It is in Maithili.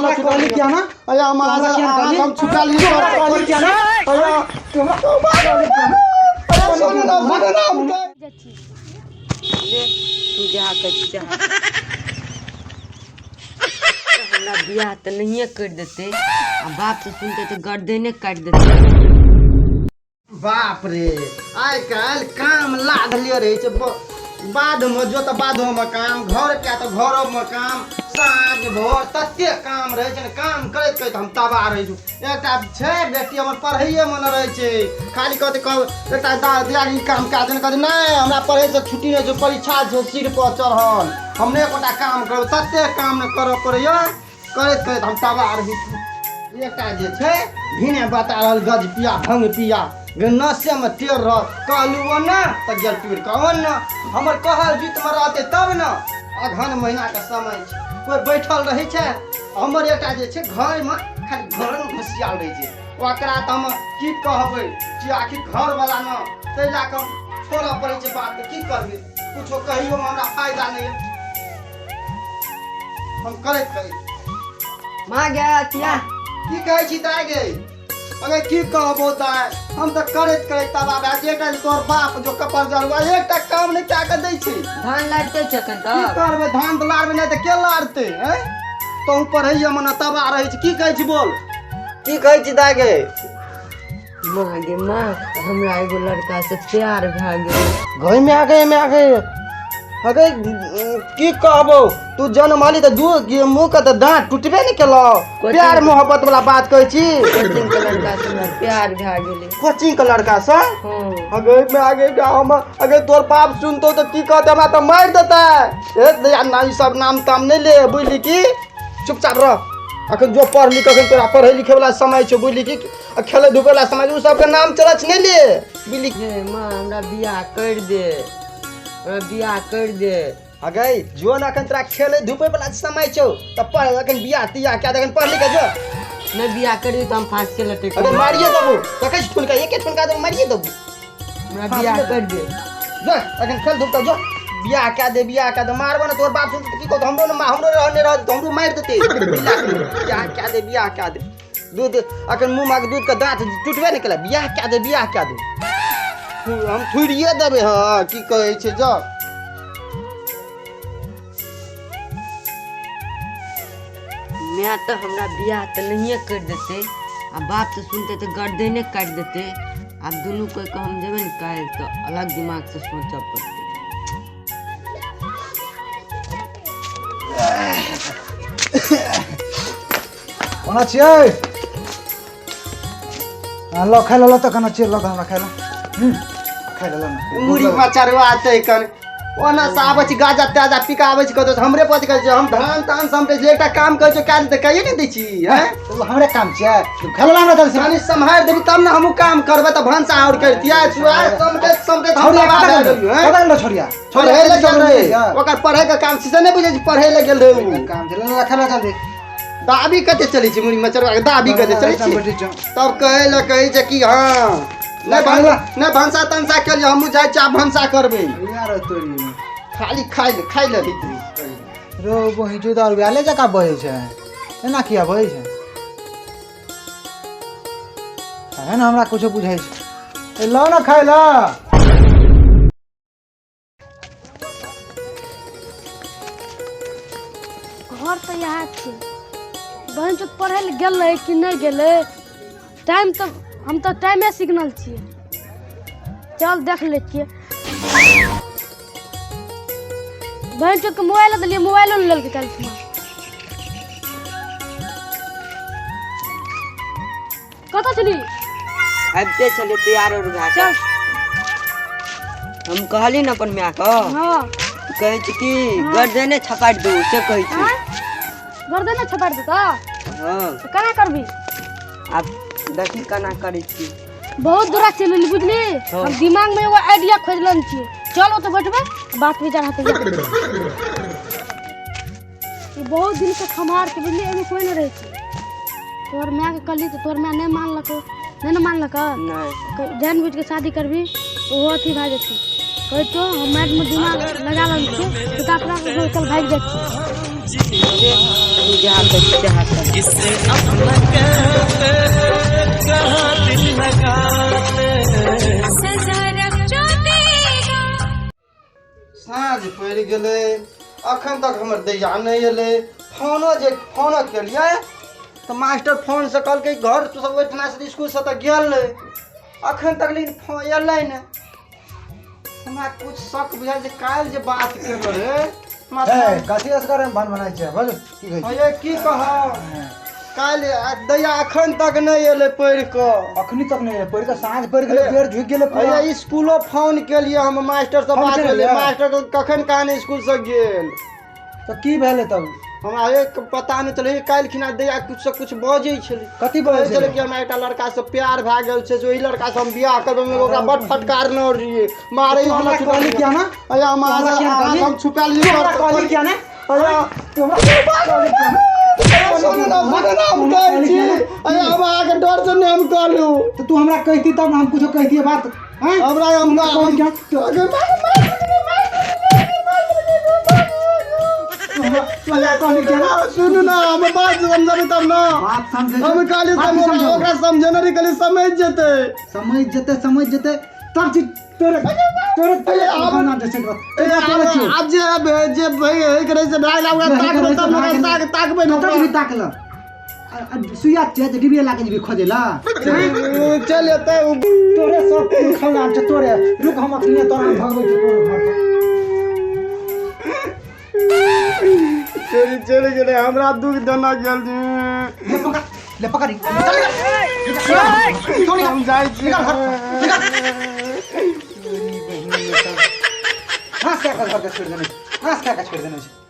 हमरा छुटा कहली लिअ। किया ना? अरे हम तू हमरा अहाँ किया अहाँ कहली? हम छुटा लिअ। तू हमरा कहली किया ना? अरे तू हमरा कहली किया ना? अरे सुनू ना, सुनू ना, हम जाइ छी। ले तू जा कहै छी जा। हमरा बियाह तऽ नहिए करि देतै आ बाप से सुनतै तऽ गर्दने काटि देतै। बाप रे, आइ काल्हि काम लागले रहै छै। बाधमे जो तऽ बाधोमे काम, घर के तऽ घरोमे काम, साँझ भोर तते काम रहै छै ने, काम करैत करैत हम तबाह रहै छी। एकटा छै बेटी हमर, पढ़ैएमे नहि रहै छै, खाली कहतै कह एकटा दियादनी काम कए देने, कहतै नहि हमरा पढ़ैसँ छुट्टी नहि छै, परीक्षा छै सिर पर चढ़ल, हम नहि एकोटा काम करब। तते काम नहि करऽ पड़ैए, करैत करैत हम तबाह रहै छी। एकटा जे छै भिने बता रहल गज पिया भंग पिया गे नशेमे टेर रह, कहलू ओना तऽ गेल टूरि कऽ ओना। हमर कहल जीतमे रहतै तब ने। अगहन महीनाके समय छै, कोइ बैठल रहै छै? हमर एकटा जे छै घरमे खाली घरमे घुसियाल रहै छै, ओकरा तऽ हम की कहबै कि आखिर घरवला ने, ताहि लए कऽ छोड़ऽ पड़ै छै बातके। की करबै, कुछो कहियोमे हमरा फायदा नहि यऽ। हम करैत करैत माँ गया अथिया। की कहै छी दाइ गे? अरे की कहबो दाइ, हम तऽ करैत करैत तबाह भए गेल। एकटा तोहर बाप जो कपर जरुआ एकटा काम नहि कए कऽ दै छै। धान लाबिते छै एखन की तक? करबै, धान तऽ लारबै नहि तऽ के लारतै? आँय, तहूँ पढ़ैये मने तबाह रहै छी। की कहै छी बोल, की कहै छी दाइ गे? माँ गे माँ, हमरा एगो लड़का से प्यार भए गेल। गई में आ गई में आ गई अगे, की कहबो, तू जन्म आली तऽ दू मुँह के तऽ दाँत टूटबे नहि केलौ, प्यार मोहब्बत वाला बात कहै छी। कोचिंग के लड़का से हमरा प्यार भए गेलै। कोचिंग के लड़का से? हँ। अगे में आगे हम अगे तोर बाप सुनतो तऽ की कहते? हमरा तऽ मारि देतै। ए दया ना, ई सब नाम ताम नहि ले, बुझली की? चुपचाप रह अखन, जो पढ़ लिख, अखन तोरा पढ़ै लिखै वाला समय छौ, बुझली की? आ खेलै धूपै वाला समय, ओ सबके नाम चलच नहि ले, बुझली? हे माँ, हमरा बियाह करि दे, हमरा बियाह करि दे। अगे जो ने, अखन तोरा खेलै धूपै वाला समय छौ तऽ पढ़, अखन बियाह तियाह कए दे, अखन पढ़ लिख जो। नहि बियाह करी तऽ हम फांसी के लटक अगर मारिए देबू, देखै छी ठुनका, एके ठुनका देबू, मारिए देबू। हमरा बियाह करि दे। जो अखन खेल धूप जो, बियाह कए दे, बियाह कए दे। मारबो ने, तोहर बाप सुनतै तऽ की कहतौ? हमरो ने, हमरो रह नहि रहत तऽ हमरो मारि देतै। बियाह कए दे, बियाह कए दे। दूध अखन मुँह माके दूध के दाँत टूटबे नहि केलै, बियाह कए दे, बियाह कए दे। हम थुरिए देबै। हँ, की कहै छै जो। माय तऽ हमरा बियाह तऽ नहिए करि देतै आ बाप से सुनतै तऽ गर्दने काटि देतै। आब दुनू कोइके हम जेबै ने काल्हि तऽ अलग दिमागसँ सोचऽ पड़तै। कोना छियै? हाँ, लऽ खाइ लऽ, तऽ केना छियै? लऽ हमरा खाइ लऽ, खाइ लऽ ने। मुड़ी मचरवा छै कन, ओना से आबै छी, गाजा ताजा पी कऽ आबै छी, कतौ से हमरे पति कहै छै हम धान तान समटै छी, एकटा काम कहै छै काज तऽ कहिए नहि दै छी। हैं, ओ हमरे काम छियै? तू खाइ लऽ हमरा जल्दी से। कनि सम्हारि देबी तब ने हमहूँ काम करबै, तऽ भनसा आओर करितियै। समटैत समटैत हम छोड़िया तबाह कतऽ भए गेल? गेलियै, हैं? कतऽ गेल छोड़िया? पढ़ै लए गेल रहै, ओकर पढ़ै के काम छै से नहि बुझै छी, पढ़ै लए गेल रहै ओ। काम छै, लऽ खाइ लऽ जल्दी। दाबी कते चलै छै, मुड़ी मचरवा के दाबी कते चलै छै? तब कहै लए कहै छै कि हँ नहि भनसा, नहि भनसा तनसा केलियै, हमहूँ जाइ छी आब भनसा करबै। यार तोरी खाली खाइ ले, खाइ ले रो बहिं जुदार आले जकाँ बहै छै, एना किया बहै छै? है ने, हमरा कुछो बुझाइ छै। ए लऽ ने खाइ लऽ। घर तऽ इएह छै। बहन चौक पढ़ै लए गेलै कि नहि गेलै? टाइम तऽ हम तऽ टाइमे सिग्नल छियै, चल देख लै छियै। बहन चौक के मोबाइल देलियै, मोबाइलो नहि लेलकै काल्हि खुमा। कतऽ छली? आबिते छलियै तैयार और भए चल। कऽ। हम कहली ने अपन मायके। हँ। कहै छै कि गर्दने छपाटि दू से कहै छै। आँय? गर्दने छपाटि देतऽ? हँ। तऽ केना करबी? आब देखी केना करै छी। बहुत दूरा चलि एली, बुझली? हँ। हम दिमाग में एगो आइडिया खोजलन छियै, चल ओतऽ बैठबै, बात विचार हेतै। ई बहुत दिन के खम्हार छै, बुझली? एहिमे कोइ नहि रहै छै। तोहर मायके कहली तऽ तोहर माय नहि मानलको, नहि ने मानलक? नहि। जानि बुझि कऽ शादी करबी तऽ ओहो अथी भए जेतै। कहै तो हम माइंडमे दिमाग लगा रहल छियै, किताब चल भागि जाइ छियै। तू जहाँ कर जहाँ कर। साँझ पड़ि गेलै, अखन तक हमर दैया नहि एलै। फोनो जे फोनो केलियै तऽ मास्टर फोनसँ कहलकै घर सब ओहिठिनासँ इसकुलसँ तऽ गेल रहै, अखन तक लेकिन फोन एलै नहि। हमरा कुछ शक बुझायल जे काल्हि जे बात केने रहै ए, कथी असगर भन बनाइ छै बोल, की कहै छै? ये की कहब, काल्हि दैया अखन तक नहि एलै पढ़ि कऽ। अखनी तक नहि एलै पढ़ि कऽ, साँझ पड़ि गेलै, बेर झुकि गेलै पूरा। अरे स्कूलो फोन केलियै हम, मास्टर से फोन बात केलियै? भेलै, मास्टर कखन कहाँ नहि स्कूल से गेल। तऽ की भेलै तब? हमरा एक पता नहि चलै, काल्हि खिना दैया कुछ से कुछ बजै छलै। कथी कहै बजै छलै छलै? कि हमरा एकटा लड़का से प्यार भए गेल छै, से ओहि लड़का से हम बियाह करबै। हम ओकरा बड फटकारने रहियै, मारै तू हमरा कहली किया ना? अरे हम तू हमरा किया कहली? हम छुपा तू लियै। हमरा कहली किया ना? अरे तू हमरा कहली किया ना? सुनू ना, सुनू ना, हम कहै छी, अरे हम अहाँके डर से नहि हम कहलहुँ। तऽ तू हमरा कहती तब हम कुछो कहतियै बात, हैं? हमरा हम कहली किया? तू हमरा कहली किया ना? सुनू ना, हम बात समझबै तब ना। बात समझै हम कहली बात तब समझो। ओकरा समझे नहि कहली, समझ जेतै। समझ जेतै, समझ जेतै तब चीज तोरे तोरे ए, आब- नाम छै ए, आब आब जे आब जे भई होय के रहै से भए गेलै, ओकरा ताकबै तब ने, ओकरा ताकबै ने। कतऽ भी ताकल सुइया छै जे डिबिया लाके जेबी खोजे ला? चल एतै उ। तोरे सब खलनाम छै तोरे, रुक, हम अखनी तोरा भगबै छी तोरे घर पर। चलि चलि गेलै, हमरा दुख देना गेल। ले पकड़, ले पकड़, चल निकल, हम जाइ छी। घास खा कऽ घर के छोड़ि देने छै, घास खा कऽ छोड़ि देने छै।